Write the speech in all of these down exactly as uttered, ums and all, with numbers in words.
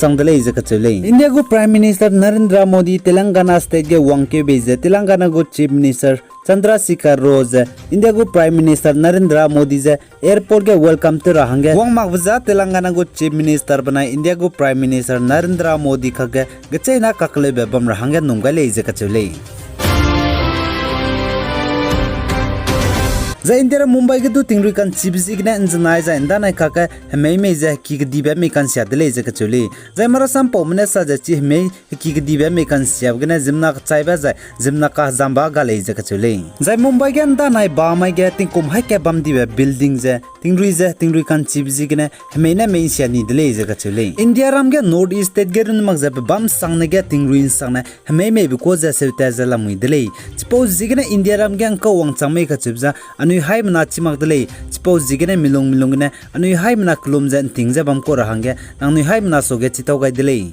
chang de lei ze kacheu lei. India gu Prime Minister Narendra Modi Telangana state ge wangkeu bei ze Telangana gu Chief Minister Chandrasekhar Rao ze India gu Prime Minister Narendra Modi ze airport ge welcome tew ra hangge wang makbe za Telangana gu Chief Minister benai India gu Prime Minister Narendra Modi kakge gecheîna kakleube bam ra hangge num gai lei ze kacheu lei. Zai India ra Mumbai ge du tingrui ka'nchibe ziegene ’nzenai zai ’ndanai kakge hemei mei ze heki kedibe mei ka'nsia de lei ze kacheu lei. Zai marasam paume ne sa ze chi hemei heki kedibe mei ka'nsiabe gene ziemmena kechaibe zai ziemmena kahezambe ga lei ze kacheu lei. Zai Mumbai ge ’ndanai ba mai ge tingkum haî ka bam dibe building ze tingrui ze tingrui ka'nchibe ziegene hemei ne mei ’nsia ni de lei ze kacheu lei. Indiaram ge North East state ge runne mak ze pebâm sangne ge tingrui ’nsangne hemei meibe kuâ ze seuta ze lamui de lei. Chipau ziegene Indiaram ge ’ngkau wangchang mei kacheube za anui haimena chi mak de lei. Chipau ziegene milung milung gene anui haimena kelum ze ’nting ze bam kuâ ra hangge nangnui haimena suage chitau gai de lei.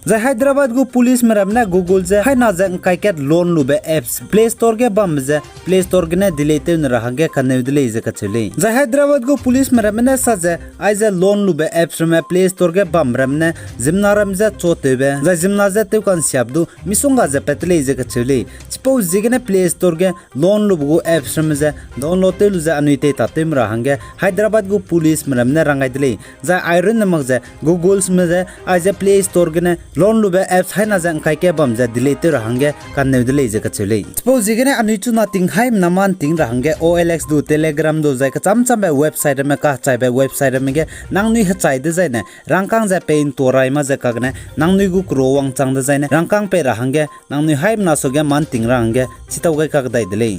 Zai Hyderabad gu policeme ramme ne Google ze haina ze ’ngkai kat loan lube apps Play Store ge bambe ze Play Store gene delete tew ne ra hangge kaneu de lei ze kacheu lei. Zai Hyderabad gu policeme ramme ne sa ze aize loan lube apps ramme Play Store ge bam ramme ne ziemmena ram ze chotewbe zai ziemmena je tew ka'nsiabe du misongga ze pat de lei ze kacheu lei. Chipau ziegene Play Store ge loan lube gu apps ramme ze download tew lu ze anui tei tatewme ra hangge Hyderabad gu policeme ramme ne rang gai de lei. Zai ai runne mak ze Google'sme ze aize Play Store gene loan lube apps haina ze ’ngkai kat bam ze delete tew ra hangge kaneu de lei ze kacheu lei. Chipau ziegene anui chuna ting haimena mâ ’nting ra hangge O L X du, Telegram du, zai kechâm châmbe website ramme, kachaibe website ramme ge nangnui hechai dezaine rangkâng ze pei ’ntua rai ma ze kagene nangnui gu kero wangchang dezaine rangkâng pei ra hangge nangnui haimena suage mâ ’nting ra hangge chitau gai kakdai de lei.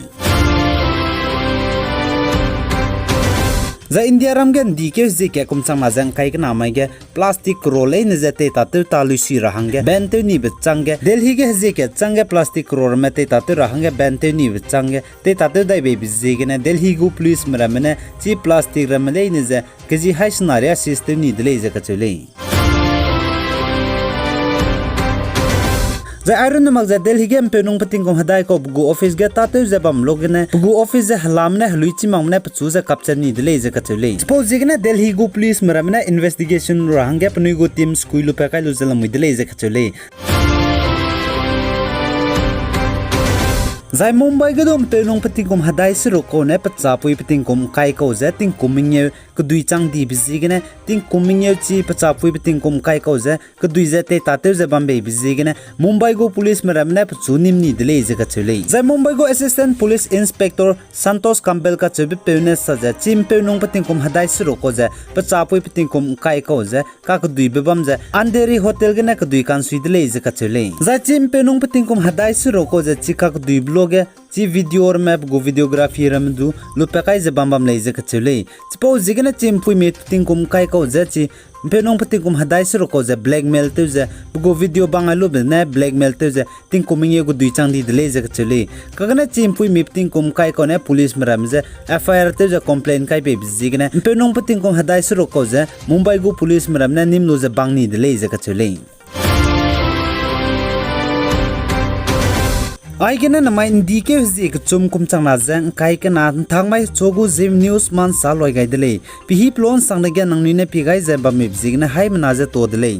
Zai Indiaram ge ’ndikeu hezie kat kum changna ze ’ngkai kena mai ge plastic kero leine ze tei tatew ta luisui ra hangge ban tew nibe chângge Delhi ge hezie kat chângge plastic kero ramme tei tatew ra hangge ban tew nibe chângge tei tatew dai beibe ziegene Delhi gu policeme ramme ne chi plastic ramme leine ze kezi haî sena riâ seize tew ni de lei ze kacheu lei. Zai ai runne mak ze Delhi ge ’mpeunung pe tingkum hedai kau pe gu office ge tâtew ze bam lak gene pe gu office ze helame ne heluichi makme ne pechu ze kapchat ni de lei ze kacheu lei. Chipau ziegene Delhi gu policeme ramme ne investigation ra hangge penui gu team sekui lupat kai lu ze lamui de lei ze kacheu lei. Zai Mumbai ge du ’mpeunung pe tingkum hedai seruk kau ne pechapui pe tingkum ’ngkai kau ze tingkum mengeu kedui chang dibe ziegene tingkum mengeu chi pechapui pe tingkum ’ngkai kau ze kedui ze tei tatew ze bam beibe ziegene Mumbai gu policeme ramme ne pechu nîm ni de lei ze kacheu lei. Zai Mumbai gu Assistant Police Inspector Santosh Kambel kacheubepeu ne sa ze chi ’mpeunung pe tingkum hedai seruk kau ze pechapui pe tingkum ’ngkai kau ze kakeduibe bam ze Andheri Hotel gene kedui ka'nsui de lei ze kacheu lei. Zai chi ’mpeunung pe tingkum hedai seruk kau ze chi kakeduibe lak ge chi video ramme pe gu videography ramme du lupat kai ze bam bam lei ze kacheu lei. Chipau ziegene chi ’mpuimi pe tingkum ’ngkai kau ze chi ’mpeunung pe tingkum hedai seruk kau ze blackmail tew ze pe gu video bang ai lube ne blackmail tew ze tingkum mengeu kedui chang di de lei ze kacheu lei. Kagene chi ’mpuimi pe tingkum ’ngkai kau ne policeme ramme ze F I R tew ze complaint kai beibe ziegene ’mpeunung pe tingkum hedai seruk kau ze Mumbai gu policeme ramme ne nîm lu ze bang ni de lei ze kacheu lei. Aigene namai ’ndikeu hezie kechum kum changna ze ’ngkai kena ’nthangmai hechu gu Zeme News mâ ’nsa loi gai de lei. Pehî pelon sangne ge nangnui ne pie gai ze bammibe ziegene haimena ze ta de lei.